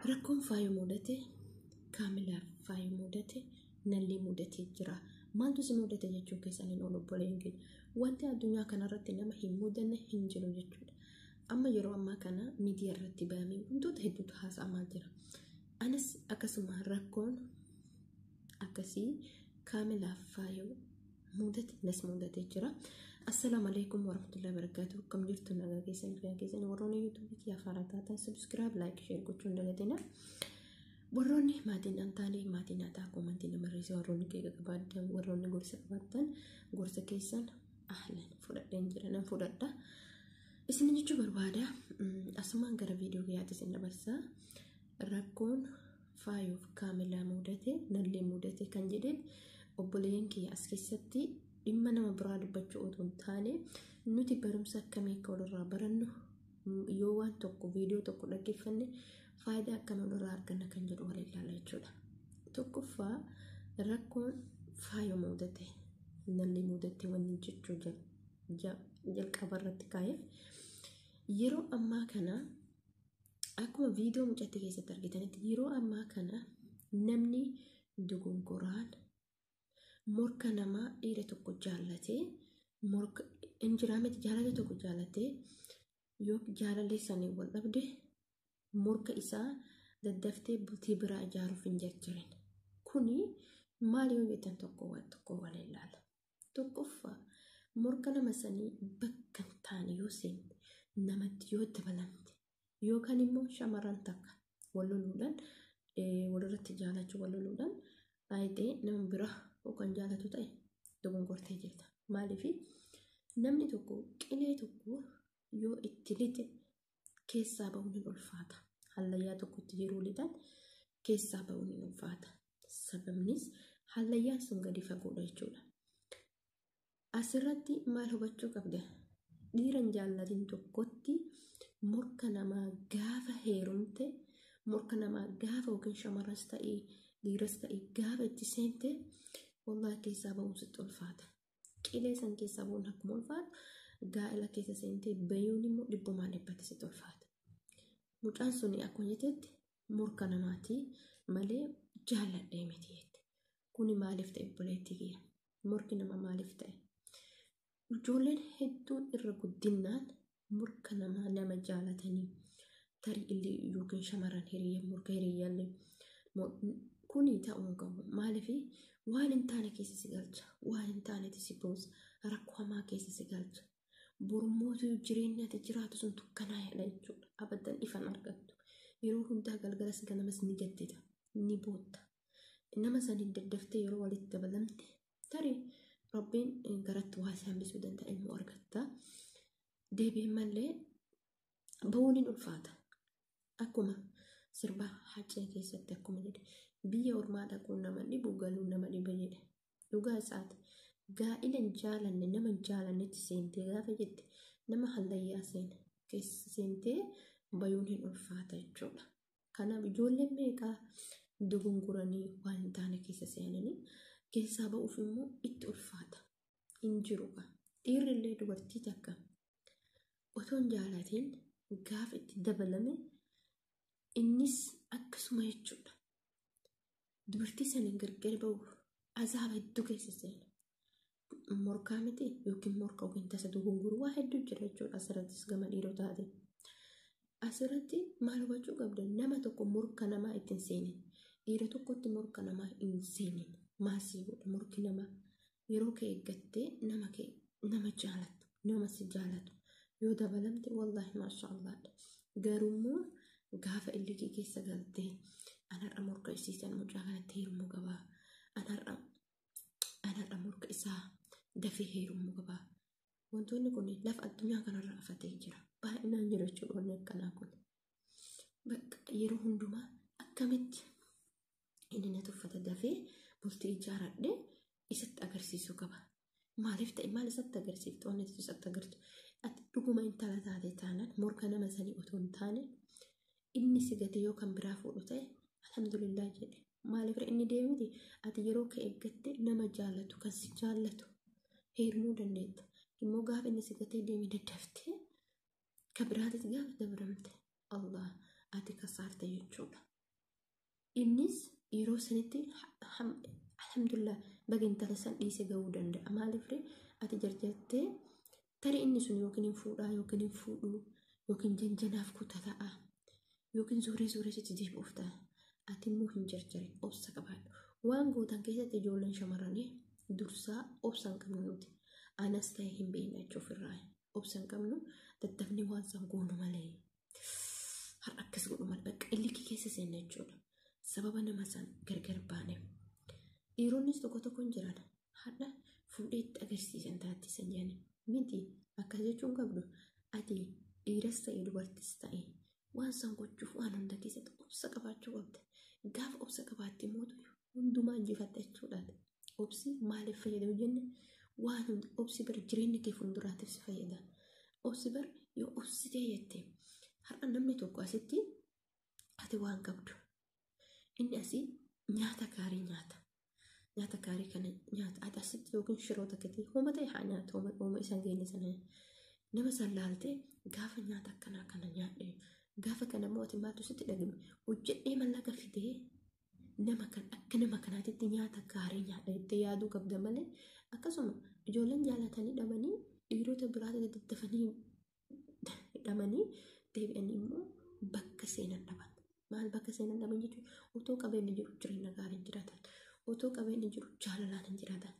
Rakkoon Faayoo mudate, Kaamilaaf Faayoo mudate, nallee mudatee jira. Maaltu si mudate jechuun keessan hin oolu obboleen keenya. Wanti addunyaa kanarratti nama hin mudanne hin jiru jechuudha. Amma yeroo ammaa kana miidiyaa irratti bahamee wantoota hedduutu haasa'amaa jira. Anis akkasuma rakkoon akkasii Kaamilaaf Faayoo mudate nas mudatee jira. Assalaamu alaikum warahmatullahi wabarakatuh. Akkam jirtu, nagaa keessan, fayyaa keessan? Warroonni YouTube kiyya haaraa taatan subscribe, like, share gochuun dagatina. Warroonni maatiin an taane maatiin haa ta'a, comment nama barreessa. Warroonni qeeqa qabaatan, warroonni gorsa qabaatan, gorsa keessan ahlan fudhadheen jira, nan fudhadha. Isin jechuu barbaada. Asumaan gara viidiyoo kiyyaatti isin dabarsa. Rakkoon Faayoof Kaamilaa mudate nallee mudate kan jedheef, obboleeyyan kiyya, as keessatti dhimma nama biraa dubbachuu otoo hin taane, nuti barumsa akkamii akka walirraa barannu, yoo waan tokko viidiyoo tokko dhaggeeffanne faayidaa akkamii walirraa arganna kan jedhu wal ilaala jechuudha. Tokkoffaa, rakkoon Faayoo mudate nallee mudate wanni jechuu jalqaba irratti kaa'eef, yeroo ammaa kana akkuma viidiyoo mucatti keessatti argitanitti, yeroo ammaa kana namni dogongoraan morka namaa dhiira tokko jaallatee, morka injiraa miti, jaalala tokko jaallatee, yoo jaalallee sanii wal dhabde morka isaa daddaftee bultii biraa ijaaruuf hin jarjarin. Kuni maal yoo jettan, tokko waan tokko wal ilaala. Tokkoffaa, morka nama sanii bakka hin taane yoo seente, namatti yoo dabalamte, yookaan immoo shamarran takka wal loluudhaan, walirratti jaalachuu wal loluudhaan dhaayitee nama bira yookaan jaalatu ta'e, dogongortee jirta. Maaliif? Namni tokko qilee tokko yoo itti lixe keessaa bahuun hin ulfaata. Hallayyaa tokkotti yeroo lixan keessaa bahuun hin ulfaata. Sababnis hallayyaan sun gadi fagoodha jechuudha. Asirratti maal hubachuu qabda? Dhiira hin jaallatin tokkotti morka namaa gaafa heerumte, morka namaa gaafa yookiin shamarras ta'ee dhiiras ta'ee gaafa itti seente, wallaahi keessaa bahuun sitti ulfaata. Qilee san keessaa bahuun akkuma ulfaatu, gaa'ela keessa seentee bayuun immoo dhibbumaan dhibbatti sitti ulfaata. Mucaan sun akkuma jettetti morka namaati malee jaalladhee miti jette. Kuni maaliif ta'e, obboleettii kiyya? Morki nama maaliif ta'e? Ijoolleen hedduun irra guddinaan morka namaa nama jaalatanii tarii illee yookiin shamarran hiriyaa morka hiriyyaallee kuni ta'uu hin qabu. Maaliif? Waan hin taane keessa si galcha. Waan hin taanetti si buusa. Rakkoo hamaa keessa si galcha. Bormootu jireenya ati jiraatu sun dukkanaa'edha jechuudha. Abadan ifan argattu. Yeroo hundaa galgalas ganamas ni gaddita. Ni bootta. Nama saniin daddaftee yeroo walitti dabalamte, tarii Rabbiin garatti waa si hambisuu danda'a, ilmoo argatta. Deebiin malee bahuun hin ulfaata. Akkuma sirba Hacee keessatti akkuma jedhe, biyya ormaa dhaquun nama dhibu galuun nama dhiba jedhe. Dhugaa isaati. Gaa'ila hin jaalanne, nama hin jaalannetti seentee gaafa jette, nama hallayyaa seene keessa seentee bayuun hin ulfaata jechuudha. Kanaaf ijoolleen meeqaa dogongoranii waan hin taane keessa seenanii keessaa ba'uuf immoo itti ulfaata. Hin jiru. Dhiirri illee dubartii takka otoo hin jaalatiin gaafa itti dabalame innis akkasuma jechuudha. Dubartii saniin gargar ba'uuf azaaba hedduu keessa seena. Morkaa miti, yookiin morka yookiin tasa dogongoruu waa hedduu jira jechuudha asirrattis gama dhiirotaati. Asirratti maal hubachuu qabda? Nama tokko morka namaa ittiin seenin. Dhiira tokkotti morka namaa hin seenin. Maasii godha morki namaa? Yeroo kee eeggattee nama kee, nama jaalattu, nama si jaalatu yoo dabalamte, wallaahi maasha Allaadha. Garuummoo gaafa illikii keessa galtee, anarra morka isiisan mucaa kanatti heerumuu qabaa. Anarra morka isaa dafee heerumuu qabaa. Wantoonni kun lafa addunyaa kanarra afatee jira. Baay'inaan jira jechuudha wanni akkanaa kun. Bakka yeroo hundumaa akkamitti inni na tuffata, dafee bultii ijaaradhee isatti agarsiisuu qaba. Maaliif ta'e? Maal isatti agarsiiftu? Wanni isatti agarsiistu. Ati dhuguma intala taate taanaan, morka nama sanii otoo hin taane inni si gate yoo kan biraa fuudhu ta'e, alhamdulillah jedhe. Maaliif inni deemiti? Ati yeroo kee eeggatte nama jaallatu, kan si jaallatu heerumuu dandeetta. Immoo gaafa inni si gatee deeme daddaftee ka biraatitti gaafa dabalamte, Allah, ati kasaarte jechuudha. Innis yeroo sanitti alhamdulillah baga intala san dhiise ga'uu danda'a. Maaliif ree ati jarjartee tarii inni sun yookiin hin fuudhaa yookiin hin fuudhuu yookiin janjanaaf kuta ta'a yookiin suuree suuree sitti deebi'uuf ta'a. Ati immoo hin jarjarin, obsa qabaadhu. Waan gootan keessatti ijoolleen shamarranii dursaa obsa hin qabnu nuti. Anas ta'e hin beekne jechuu ofirraa. Obsa hin qabnu, daddafnee waan san goonu malee. Har'a akkas godhu malee bakka illikii keessa seenna jechuudha. Sababa nama san gargar baaneef. Dhiironnis tokko tokko hin jiran. Har'a fuudhee itti agarsiisan taatti san jedhanii. Miti, akkas jechuun qabdu. Ati dhiiras ta'e dubartis ta'e waan san gochuuf waan hunda keessatti obsa qabaachuu qabda. Gaafa obsa qabaatte mootu hundumaa injifatta jechuudha. Obsi maaliif fayyada yoo jenne, waan hunda obsi bara jireenya kee fuulduraatiif si fayyada. Obsi bara yoo obsitee jette, har'a namni tokko asitti ati waan qabdu. Inni asii nyaata gaarii nyaata. Nyaata gaarii kana nyaata. Ati asitti yookiin shiroo takkatti hooma ta'e haa nyaatu, hooma isaan geenye sana. Nama san laaltee gaafa nyaata akkanaa kana nyaadhe, gaafa kana immoo ati maaltu sitti dhagame, hojjedhee mallaqa fidee nama kan akka nama kanaatitti nyaata gaarii nyaadha jettee yaaduu qabda malee. Akkasuma ijoolleen jaalatanii dhabanii dhiirota biraatti daddafanii hidhamanii deebi'anii immoo bakka seenan dhaban. Maal bakka seenan dhaban jechuun, otoo qabeenyi jiru jireenya gaarii hin jiraatan. Otoo qabeenyi jiru jaalalaan hin jiraatan.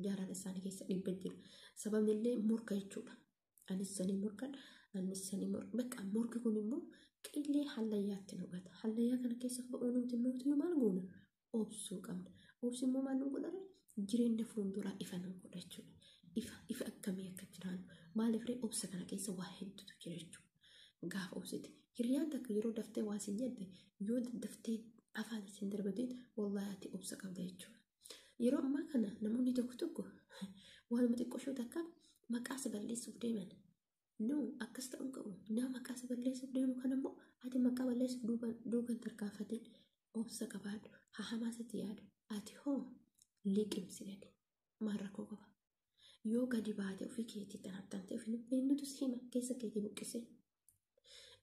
Jaalala isaanii keessa dhibba jira. Sababni illee morka jechuudha. Anis sanii morkan, anis sanii morka. Bakka morki kun immoo qillee hallayyaatti nu gata. Hallayyaa kana keessa ba'uu nuti mootii maal goona? Obsuu qabna. Obsi immoo maal nu godhare? Jireenya fuulduraa ifa nu godha jechuudha. Ifa ifa akkamii akka jiraannu. Maaliif ree obsa kana keessa waa hedduutu jira jechuudha. Gaafa obsite. Hiriyaan takka yeroo daftee waa sin jette, yoo daftee afaan isin darbateen, wallaahi ati obsa qabda jechuudha. Yeroo ammaa kana namoonni tokko tokko waanuma xiqqoo takka maqaa si balleessuuf deeman. No, akkas ta'uu qabu. Nama maqaa si balleessuuf deemu kana immoo ati maqaa balleessuuf duuban tarkaanfateen, obsa qabaadhu. Haa hamaa sitti yaadu. Ati hoo liqimsi gadi. Maal rakkoo qaba? Yoo gadi baate ofii keetii xanaxxantee ofii eenyutu si hima keessa keetii buqqisee.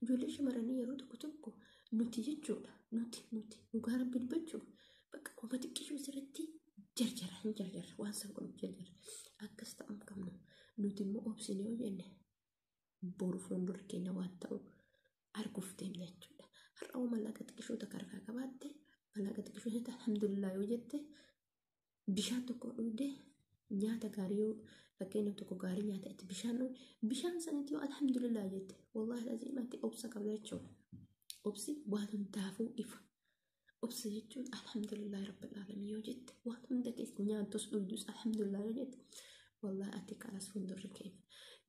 Ijoollee shamarranii yeroo tokko tokko nuti jechuudha. Nuti dhugaa Rabbi dubbachuuf bakka uummata xiqqishuu sirriitti jarjara hin jarjarra, waan san godhu jarjara. Akkas ta'uu hin qabnu. Nuti immoo obsine yoo jenne boru fuuldura keenya waan ta'u arguuf deemna jechuudha. Har'a hoo mallaqa xiqqishuu takka harkaa qabaatte, mallaqa xiqqishuu jette, alhamdulillah yoo jette, bishaan tokko dhugdee, nyaata gaarii yoo fakkeenyaaf tokko gaarii nyaata itti bishaan dhuge, bishaan sanitti yoo alhamdulillah jette, wallaahi aziim ati obsa qabda jechuudha. Obsi waan hundaafuu ifa. Obsa jechuun alhamdulillah rabbil alamin yoo jette, waan hunda keessa nyaattus dhugdus alhamdulillah yoo jette, wallaahi ati kalas fuuldurri kee.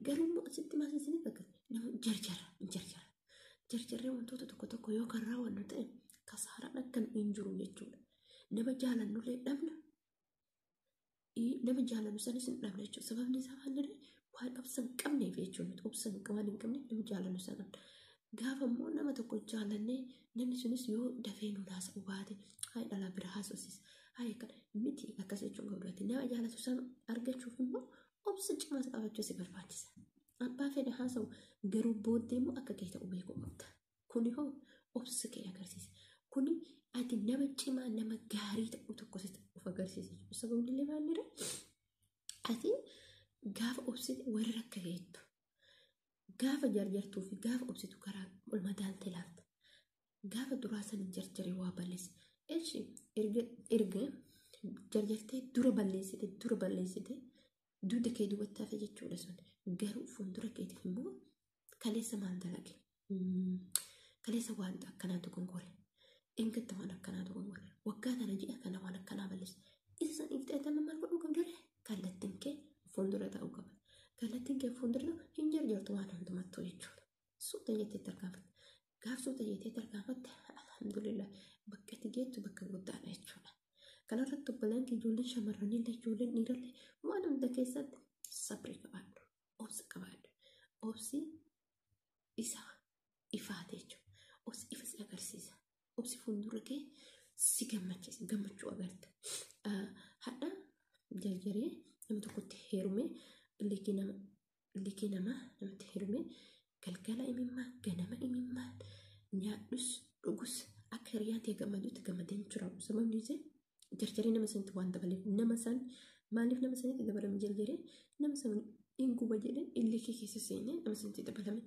Garuu immoo asitti maal isin fakkaata? Nama jarjara jarjara. Jarjarree wantoota tokko tokko yoo kan raawwannu ta'e kasaaraan akka hin jiru jechuudha. Nama jaalannullee dhabna. Nama jaalannu sanis hin dhabna jechuudha. Sababni isaa maal jedhee, waan obsa hin qabneef jechuudha. Obsa waan hin qabneef nama jaalannu sana dhabna. Gaafa immoo nama tokko jaalannee namni sunis yoo dafee nu haasa'u baate, haa dhalaa bira haasofsiisa. Haa akkana miti, akkas jechuun qabdu. Nama jaalatu sana argachuuf immoo obsa cimaa qabaachuu si barbaachisa. Abbaa fedhe haasa'u, garuu booddee immoo akka kee ta'u beekuu qabda. Kuni hoo obsa kee agarsiisa. Kuni ati nama cimaa, nama gaarii ta'u tokko sitti of agarsiisa. Sababni illee maal jedha? Ati gaafa obsite warra akka keettu. Gaafa jarjartuu fi gaafa obsitu karaa ol madaaltee ilaalta. Gaafa duraa san jarjaree waa balleesse. Eshi erga jarjartee dura balleessite dugda kee duubatti hafe jechuudha sun. Garuu fuuldura keetiif immoo kaleessa maal dalage? Kaleessa waan akkanaa dogongore. Dheengadda waan akkanaa dogongore. Waggaa tana ji'a kana waan akkanaa balleesse. Isa saniif ta'e maal godhuu qabda? Kallattiin kee fuuldura ta'uu qaba. Kallattiin kee fuuldura hin jarjartu waan hundumattuu jechuudha. Suuta jettee tarkaanfatte. Gaaf suuta jettee tarkaanfatte, alhamdulillah, bakka itti geettu bakka guddaadha jechuudha. Kanarratti obbolaan ijoolleen shamarranillee ijoolleen dhiirallee waan hunda keessatti sabrii qabaadhu. Obsa qabaadhu. Obsi isa ifaate jechuudha. Obsi ifa si agarsiisa. Obsi fuuldura kee si gammachiisa. Gammachuu agarta. Hadha jarjaree nama tokkotti heerumee likii nama namatti heerumee galgala imimmaa, ganama imimmaa, nyaadhus dhugus akka Hiriyaan ta'e gammaduutti gammadee hin jiraatu. Sababni isaa jarjaree nama sanitti waan dabaleef nama san maaliif nama sanitti dabalame jarjaree nama san hin guba jedhee illikii keessa seenee nama sanitti dabalame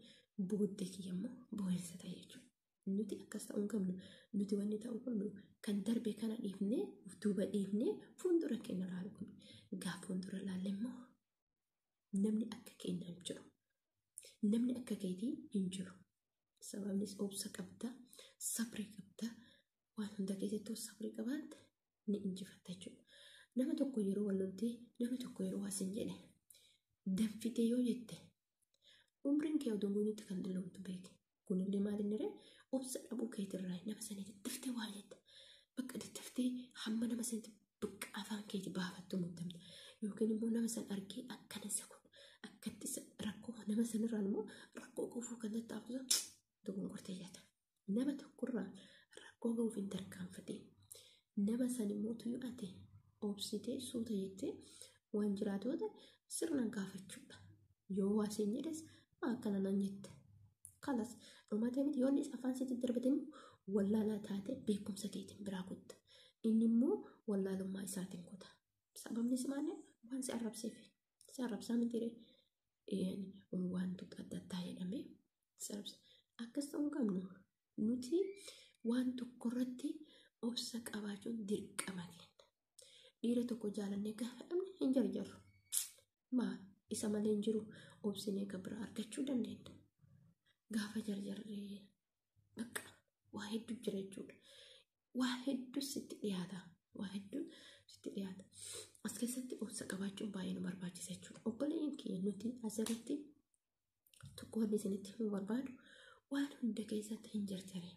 booddee kiyya immoo boo'insa ta'e jechuudha. Nuti akkas ta'uu hin qabnu. Nuti wanni ta'uu qabnu kan darbe kana dhiifnee of duuba dhiifnee fuuldura keenya ilaaluu qabna. Gaafa fuuldura ilaalle immoo namni akka keenya hin jiru. Namni akka keetii hin jiru. Sababnis obsa qabda, sabrii qabda, waan hunda keessattuu sabrii qabaatte ni injifatta jechuudha. Nama tokko yeroo wal loltee, nama tokko yeroo waa sin jedhe danfitee yoo jette umriin kee odoo guutuutti kan dulloomtu beeki. Kunillee maal inni ree obsa dhabuu keetirraa nama sanii daddaftee waa jetta. Bakka daddaftee hamma nama sanitti bakka afaan keetii baafattu muddamta. Yookiin immoo nama san argee akkana isa godhu akkatti rakkoo nama sanirraan immoo rakkoo qofuu kan tattaafatu dogongortee jetta. Nama tokkorraa rakkoo ga'uuf hin tarkaanfatee nama san immoo tuyyuu ati obsitee suuta jettee waan jiraatoota sirnaan gaafachuudha. Yoo waa siin jedhes akkana naan jette. Kalas dhumatee miti yoo inni afaan sitti darbate immoo wallaalaa taate beekumsa keetiin biraa kutta. Inni immoo wallaalummaa isaatiin kuta. Sababni is maali? Waan si arrabseef. Si arrabsaa miti ree. Wantoota adda addaa jedhamee si arrabsa. Akkas ta'uu hin qabnu. Nuti waan tokkorratti obsa qabaachuun dirqama keenya. Dhiira tokko jaalannee gaafa dhabne hin jarjarru. Maa isa malee hin jiru obsinee kan biraa argachuu dandeenya. Gaafa jarjarree bakka waa hedduu jira jechuudha. Waa hedduu sitti dhiyaata. Waa hedduu sitti dhiyaata. As keessatti obsa qabaachuun baay'ee nu barbaachisa jechuudha. Obboleeyyan keenya nuti asirratti tokko wanni isinitti himuu barbaadu waan hunda keessatti hin jarjarre.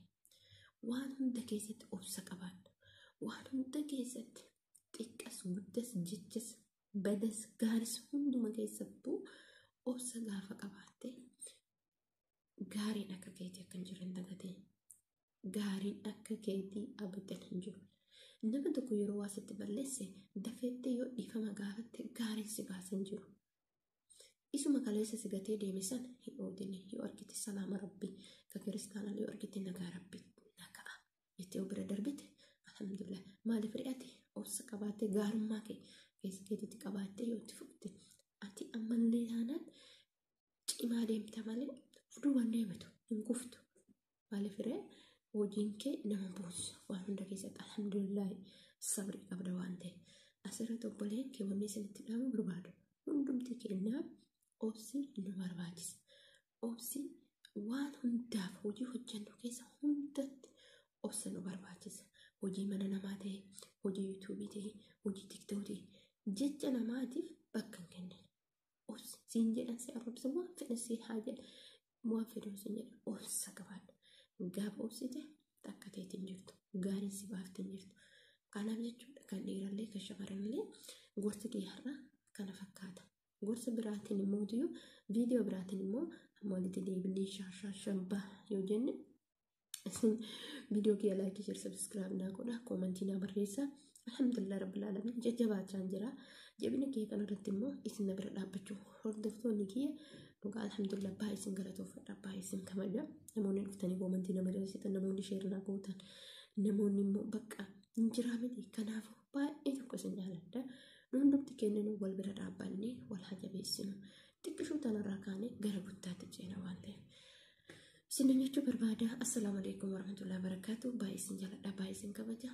Waan hunda keessatti obsa qabaadhu. Waan hunda keessatti xiqqas guddas jechas badas gaaris hunduma keessattuu obsa gaafa qabaatte gaariin akka keetii akka hin jirre hin dagatiin. Gaariin akka keetii abadan hin jiru. Nama tokko yeroo waa sitti balleesse dafeettee yoo dhiifama gaafatte gaariin si baasa hin jiru. Isuma kaleessa si gatee deeme sana hin oodini yoo argite salaama rabbii ka kiristaanaa yoo argite nagaa rabbii nagaa jettee yoo bira darbite alhamdulillah maaliif ri'ate obsa qabaattee gaarummaa kee keessa keetitti qabaattee yoo itti fufte ati ammallee taanaan cimaa deemta malee duubaan deematu hin kuftu. Maaliif ree hojiin kee nama boonsa waan hunda keessatti alhamdulillah sabrii qabda waan ta'eef. Asirratti obboleen kee wanni isinitti dhaamu barbaadu hundumti keenyaaf obsi nu barbaachisa. Obsi waan hundaaf hojii hojjennu keessa hundatti obsa nu barbaachisa. Hojii mana namaa ta'e, hojii yuutuubii ta'e, hojii tiktookii ta'e jecha namaatiif bakka hin kennine. Obsi siin jedhan si arrabsa waan fedhan si haa jedhan waan fedhan siin jedhan obsa qabaadhu. Gaafa obsite takka ta'etti hin jirtu. Gaariin si baafte hin jirtu. Kanaaf jechuudha kan dhiirallee kan shamarranillee gorsi kiyyaarraa kana fakkaata. Gorsa biraatiin immoo viidiyoo biraatiin immoo amma walitti deebinee shaashaa shambaa yoo jenne isin viidiyoo kiyya laayikii share subscribe naa godha koomantii naa barreessa. Alhamdulillah rabbil alamin jajjabaachaan jira. Jabina kiyya kanarratti immoo isin na bira dhaabbachuu hordoftoonni kiyya dhugaa alhamdulillah baay'ee isin galatoofadha baay'ee isin kabaja. Namoonni dhuftanii koomantii na barreessitan namoonni sheer naa gootan namoonni immoo bakka hin jiraa miti kanaafuu baay'ee tokko isin jaaladha. Nu hundumti keenyanu wal bira dhaabbannee wal haa jabeessinu. Xiqqishuu tanarraa kaanee gara guddaatti ceena waan ta'eef. Isin jechuu barbaada. Assalaamu alaikum warahmatullahi wabarakatuh. Baay'ee isin jaaladha baay'ee isin kabaja.